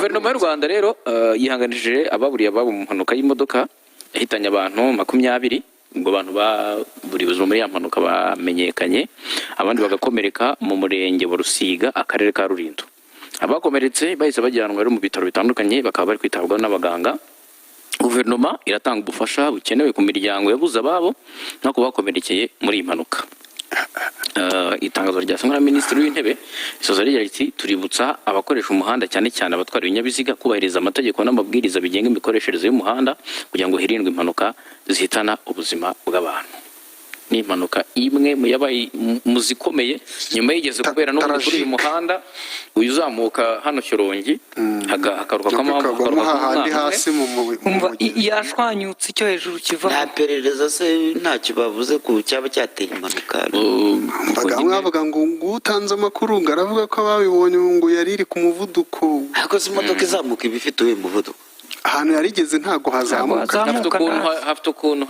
Guverinoma y'u Rwanda rero yihanganishije ababuriye ababo mu mpanuka y'imodoka yahitanye abantu 20. Ubwo abantu baburiye ubuzima muri ya mpanuka bamenyekanye, abandi bagakomereka mu Murenge wa Rusiga, Akarere ka Rulindo. Abakomeretse bahise bajyanwa rero mu bitaro bitandukanye, bakaba bari kwitabwaho n'abaganga. Guverinoma iratanga ubufasha bukenewe ku miryango yabuze ababo no ku bakomerekeye muri iyi mpanuka. Itangazo ryasomwe na Minisitiri w'Intebe risoza rigira riti: "Tuributsa abakoresha umuhanda, cyane cyane abatwara ibinyabiziga, kubahiriza amategeko n'amabwiriza bigenga imikoreshereze y'umuhanda kugira ngo hirindwe impanuka zihitana ubuzima bw'abantu." Ni impanuka imwe mu yabaye mu zikomeye nyuma yigeze kubera n'ubundi kuri uyu Tragique. muhanda uyu uzamuka hano Shyorongi, hakaruka Kagwamo hahandi umwana umwe. hasi mu Umva, mugezi. Yashwanyutse, icyo hejuru kiva. Nta perereza se, ntacyo bavuze ku cyaba cyateye impanuka? Mbaga Ubwo nyine- bavuga ngo utanze amakuru ngo aravuga ko ababibonye ngo yari iri ku muvuduko. Ariko se imodoka izamuka iba ifite uwuhe muvuduko? Ahantu yarigeze ntabwo hazamuka. Hazamuka. Hafite ukuntu hafite ukuntu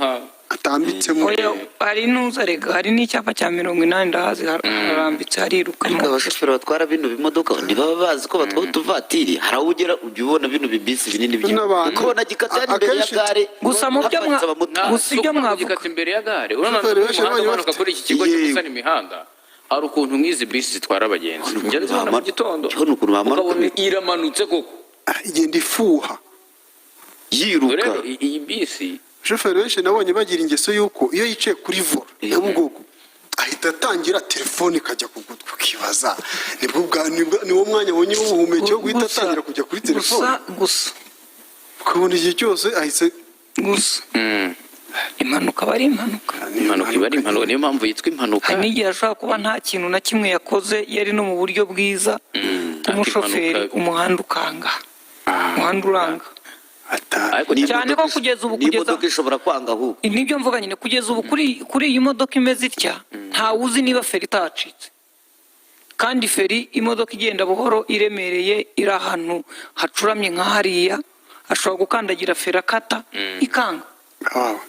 hatambitsemo. Oya, hari n'uzarega, hari n'icyapa cya 80, ndahazi, harambitse, hariruka. Ariko abashoferi batwara bino bimodoka ntibaba bazi ko batwara utuvatiri. Hari aho ugera, ujya ubona bino bibisi binini N'abantu. ukabona gikata hano imbere ya Akenshi- gare, Gusa mu byo haparitse abamotari. Gusa ibyo Si ukuvuga ngo mwavuga. gikata imbere ya gare. Urabona Abashoferi benshi umuhanda babonye umanuka bafite- kuri iki kigo cyo Yego. gusana imihanda, hari ukuntu nk'izi bisi zitwara abagenzi njya nzibona mu gitondo, Urabona ukuntu bamanuka. ukabona iramanutse koko. Ah, igenda ifuha. Yiruka. Rero iyi bisi, Abashoferi benshi nabonye bagira ingeso y'uko iyo yicaye kuri volant Nyabugogo ahita atangira telefone ikajya ku gutwi, ukibaza nibwo bwa niwo mwanya abonye w'ubuhumekero wo guhita atangira kujya kuri telefone. Gusa Ukabona igihe cyose ahise gusa impanuka aba ari impanuka. Impanuka iba ari impanuka, niyo mpamvu yitwa impanuka. Hari n'igihe ashobora kuba nta kintu na kimwe yakoze, yari no mu buryo bwiza bw'umushoferi, umuhanda ukanga, umuhanda uranga. Ariko Cyane ko kugeza ubu kugeza N'imodoka ishobora kwanga ahubwo. Nibyo mvuga nyine, kugeza ubu kuri iyi modoka imeze itya, ntawe uzi niba feri itacitse. Kandi feri, imodoka igenda buhoro, iremereye, iri ahantu hacuramye nka hariya, ashobora gukandagira feri akata ikanga. Wawe.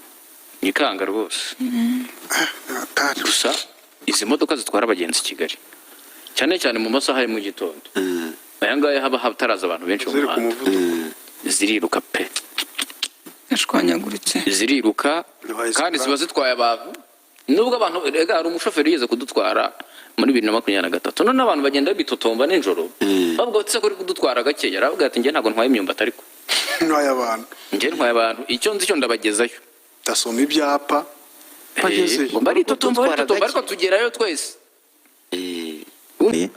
Ikanga rwose. Atari. Gusa izi modoka zitwara abagenzi i Kigali, cyane cyane mu masaha ya mu gitondo aya ngaya haba hataraza abantu benshi mu Ziri ku muhanda, muvuduko. ziriruka pe. Yashwanyaguritse. Ziriruka. Wabaye Kandi surprise. ziba zitwaye abantu, nubwo abantu, rega hari umushoferi wigeze kudutwara muri 2023, none abantu bagenda bitotomba nijoro bavuga bati: "Se ko uri kudutwara gakeya?" Aravuga ati: "Njye ntabwo ntwaye imyumbati, ariko Ntwaye abantu. njye ntwaye abantu, icyo nzi cyo ndabagezayo." Ndasoma ibyapa bagezeyo. Baritotomba, Kudutwara baritotomba, gake. ariko tugerayo twese.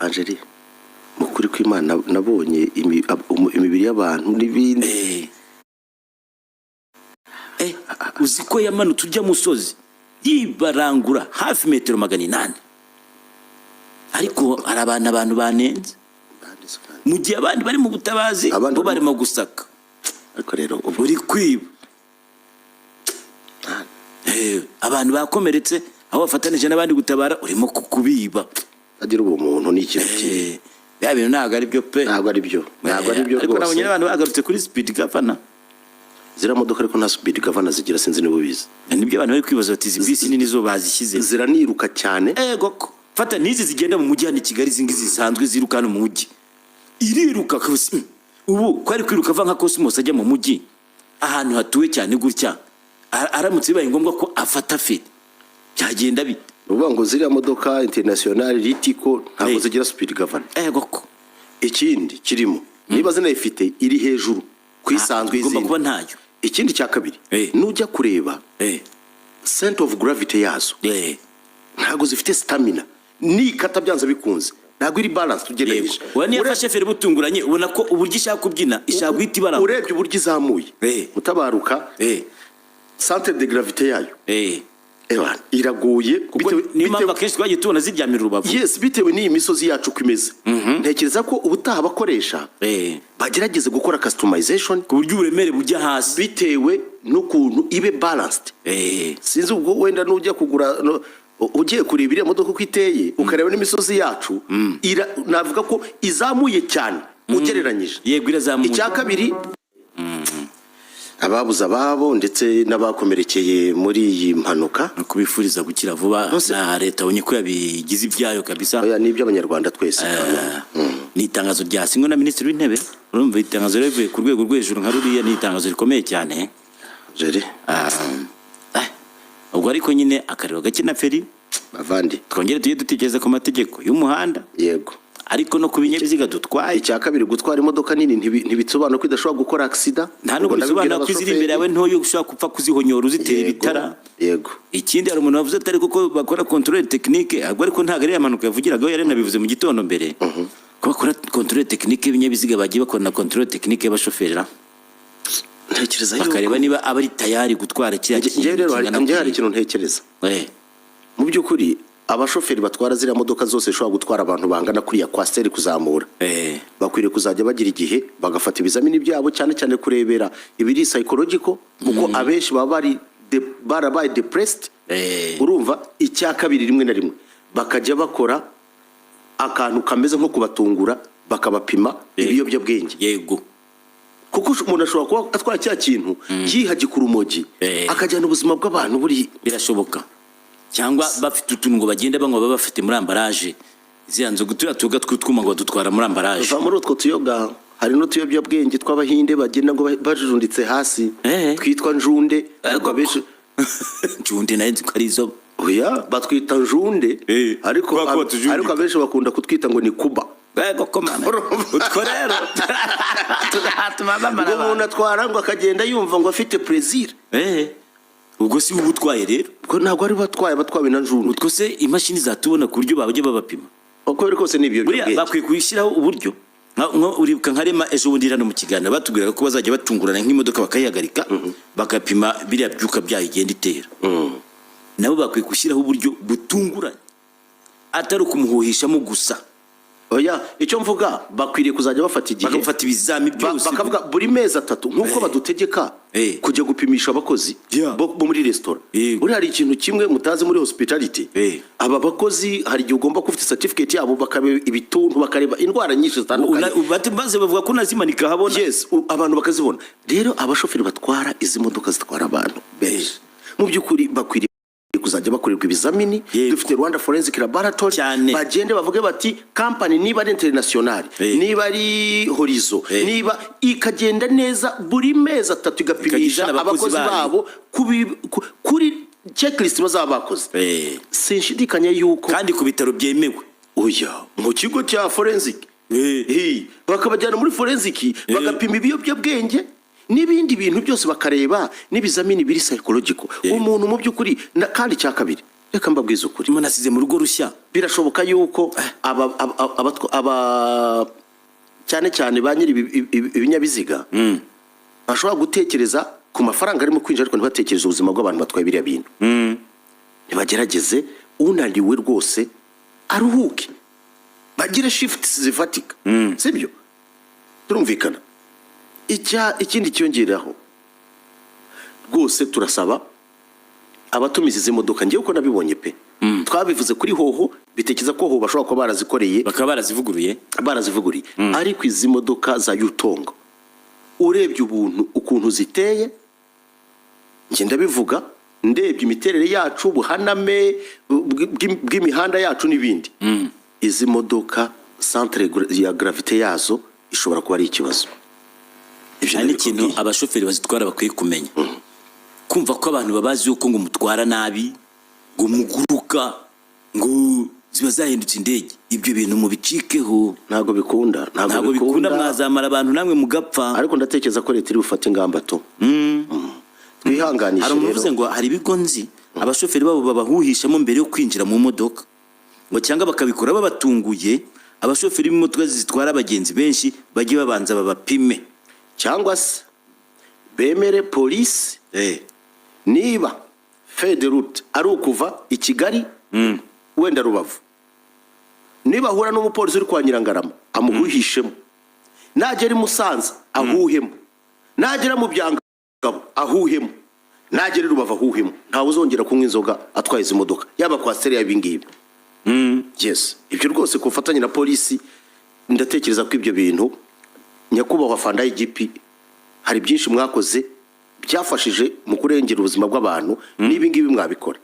Angeli, mu kuri kw'Imana nabonye imibiri y'abantu n'ibindi. Uzi ko yamanutse ujya musozi yibarangura hafi metero 800? Ariko hari abantu banenze mu gihe abandi bari mu butabazi, Abandi bo barimo gusaka. Ariko rero ubwo Uri kwiba. Abantu bakomeretse, aho bafatanije n'abandi gutabara, urimo kubiba. Agira ubumuntu ni ikintu kibi. Bya bintu ntabwo ari byo pe. Ntabwo ari byo, ntabwo ari byo. Ariko nabonye Rwose. n'abantu bagarutse kuri speed governor. Ziriya modoka ariko nta speed governor zigira, sinzi niba ubizi. Nibyo abantu bari kwibaza bati: "Izi bisi nini zo bazishyize?" Ziraniruka cyane. Ego ko fata n'izi zigenda mu mujyi hano i Kigali, izi ngizi zisanzwe ziruka hano mu mujyi, iriruka kabisa. Ubu ko ari kwiruka ava nka Cosmos ajya mu mujyi, ahantu hatuwe cyane gutya, aramutse bibaye ngombwa ko afata feri, byagenda bite? Ni ukuvuga ngo ziriya modoka international Ritco ntabwo zigira speed governor. Ego ko. Ikindi kirimo, niba zinayifite iri hejuru ku isanzwe Igomba y'izindi. kuba ntayo. Ikindi cya kabiri, nujya kureba center of gravity yazo, ntabwo zifite stamina. Nikata byanze bikunze ntabwo iri balance tugereranyije. Yego, niyo afashe feri butunguranye, ubona ko uburyo ishaka kubyina, ishaka guhita ibaranga. Urebye uburyo izamuye, Mutabaruka, centre de gravité yayo, ewa, iragoye. Kuko niyo mpamvu akenshi twagiye tubona ziryamira urubavu. Yes, bitewe n'iyi misozi yacu uko imeze, ntekereza ko ubutaha bakoresha bagerageze gukora customization ku buryo uburemere bujya hasi, bitewe n'ukuntu ibe balanced. Sinzi, ubwo wenda nujya kugura ugiye kureba iriya modoka uko iteye, ukareba n'imisozi yacu, navuga ko izamuye cyane ugereranyije. Yego, irazamuye. Icya kabiri, ababuze ababo ndetse n'abakomerekeye muri iyi mpanuka, Ni ukubifuriza gukira vuba. Bose- Na leta abonye ko yabigize ibyayo kabisa. Oya, ni iby'Abanyarwanda twese. Ni itangazo ryasinywe na Minisitiri w'Intebe. Urumva itangazo rivuye ku rwego rwo hejuru nka ruriya, ni itangazo rikomeye cyane. Jere. Ah, ubwo ariko nyine akariro gake na feri. Bavandi. Twongere tujye dutekereza ku mategeko y'umuhanda, ariko no ku binyabiziga dutwaye. Icya kabiri, gutwara imodoka nini ntibisobanura ko idashobora gukora accident. Nta nubwo Ubwo ndabibwira bisobanura ko iziri imbere yawe abashoferi. ntoya ushobora gupfa kuzihonyora uzitera ibitara. Ikindi, hari umuntu wavuze atari kuko bakora contrôle technique, ahubwo ariko ntabwo ari mpanuka yavugiragaho, yari yanabivuze mu gitondo mbere ko bakora contrôle technique y'ibinyabiziga, bagiye bakora na contrôle technique y'abashoferi ra. Ntekereza yuko Bakareba niba aba ari tayari gutwara kiriya Njye rero hari kingana njye hari kuriya. ikintu ntekereza. Mu by'ukuri, abashoferi batwara ziriya modoka zose zishobora gutwara abantu bangana kuriya, Coaster kuzamura, bakwiriye kuzajya bagira igihe bagafata ibizamini byabo, cyane cyane kurebera ibiri psychological, kuko abenshi baba barabaye depressed. Urumva, icya kabiri, rimwe na rimwe bakajya bakora akantu kameze nko kubatungura, bakabapima ibiyobyabwenge, kuko umuntu ashobora kuba atwara cya kintu yihagika urumogi, akajyana ubuzima bw'abantu buri Birashoboka, cyangwa bafite utuntu ngo bagenda banywa, baba bafite muri emballage ziriya nzoga, turiya tuyoga tw'utwuma ngo badutwara muri emballage. Va muri utwo tuyoga, hari n'utuyobyabwenge tw'Abahinde bagenda ngo bajunditse hasi, twitwa njunde. Ariko abenshi Njunde nayo nzi ko ari izo. Oya, batwita njunde, ariko kubera ko batujundika. ariko abenshi bakunda kutwita ngo ni kuba. Ego komana, utwo rero tuzatuma bamara Ngo umuntu abantu. atwara ngo akagenda yumva ngo afite plaisir. Ubwo si uba utwaye rero. Ubwo ntabwo ari batwaye, batwawe na njunde. Utwo se imashini zatubona ku buryo bajya babapima? Uko biri kose ni Buriya ibiyobyabwenge. bakwiye kubishyiraho uburyo. Uribuka nka REMA ejo bundi hano mu kiganiro batubwiraga ko bazajya batungurana nk'imodoka bakayihagarika, bakapima biriya byuka byayo igenda itera. Nabo bakwiye gushyiraho uburyo butunguranye, atari ukumuhuhishamo gusa. Oya, icyo mvuga, bakwiriye kuzajya bafata igihe Bagafata ibizami byose. Bakavuga buri mezi 3, nk'uko badutegeka kujya gupimisha abakozi bo muri resitora. Buriya hari ikintu kimwe mutazi muri hospitality. Aba bakozi, hari igihe ugomba kuba ufite certificate yabo, bakareba ibituntu, bakareba indwara nyinshi zitandukanye. Maze bavuga ko unazimanika habona. Yes, abantu bakazibona. Rero abashoferi batwara izi modoka zitwara abantu benshi, mu by'ukuri bakwiriye kuzajya bakorerwa ibizamini. Dufite Rwanda Forensic Laboratory. Bagende bavuge bati company, niba ari international, niba ari Horizo, niba ikagenda neza buri mezi 3 igapimisha Ikajya izana abakozi abakozi bayo. babo kuri checklist bazaba bakoze. Sinshidikanya yuko Kandi ku bitaro byemewe. Oya, mu kigo cya forensic. Bakabajyana muri forensic, bagapima ibiyobyabwenge n'ibindi bintu byose, bakareba n'ibizamini biri psychological. Umuntu mu by'ukuri kandi icya kabiri, reka mbabwize ukuri. Umuntu asize mu rugo rushya. Birashoboka yuko aba cyane cyane ba nyiri ibinyabiziga bashobora gutekereza ku mafaranga arimo kwinjira, ariko ntibatekereze ubuzima bw'abantu batwaye biriya bintu. Ntibagerageze, unaniwe rwose aruhuke, bagire shift zifatika, sibyo? Turumvikana. Ikindi cyiyongeraho, rwose turasaba abatumiza izi modoka, ngewe uko nabibonye pe, twabivuze kuri Hoho, bitekereza ko Hoho bashobora kuba barazikoreye, Bakaba barazivuguruye. barazivuguriye, ariko izi modoka za Yutong, urebye ubuntu ukuntu ziteye, njye ndabivuga ndebye imiterere yacu, ubuhaname bw'imihanda yacu n'ibindi, izi modoka centre ya gravité yazo ishobora kuba ari ikibazo. Ibyo Hari n'ikintu ndabikubwiye. abashoferi bazitwara bakwiye kumenya: kumva ko abantu babazi yuko ngo mutwara nabi, ngo muguruka, ngo ziba zahindutse indege, ibyo bintu mubicikeho. Ntabwo bikunda. Ntabwo bikunda, mwazamara abantu namwe mugapfa. Ariko ndatekereza ko leta iri bufate ingamba to. Twihanganishe Hari umuntu uvuze rero. ngo hari ibigo nzi abashoferi babo babahuhishamo mbere yo kwinjira mu modoka, ngo cyangwa bakabikora babatunguye. Abashoferi b'imodoka zitwara abagenzi benshi bajye babanza babapime. Cyangwa se bemere polisi, niba feuille de route ari ukuva i Kigali wenda Rubavu, niba ahura n'umupolisi uri kwa Nyirangarama amuhuhishemo, nagera i Musanze ahuhemo, nagera mu Byangabo ahuhemo, nagera i Rubavu ahuhemo, ntawe uzongera kunywa inzoga atwaye izi modoka, yaba Coaster, yaba ibingibi. Yes, ibyo rwose ku bufatanye na polisi, ndatekereza ko ibyo bintu, nyakubahwa fanda IGP, hari byinshi mwakoze byafashije mu kurengera ubuzima bw'abantu, n'ibi ngibi mwabikora.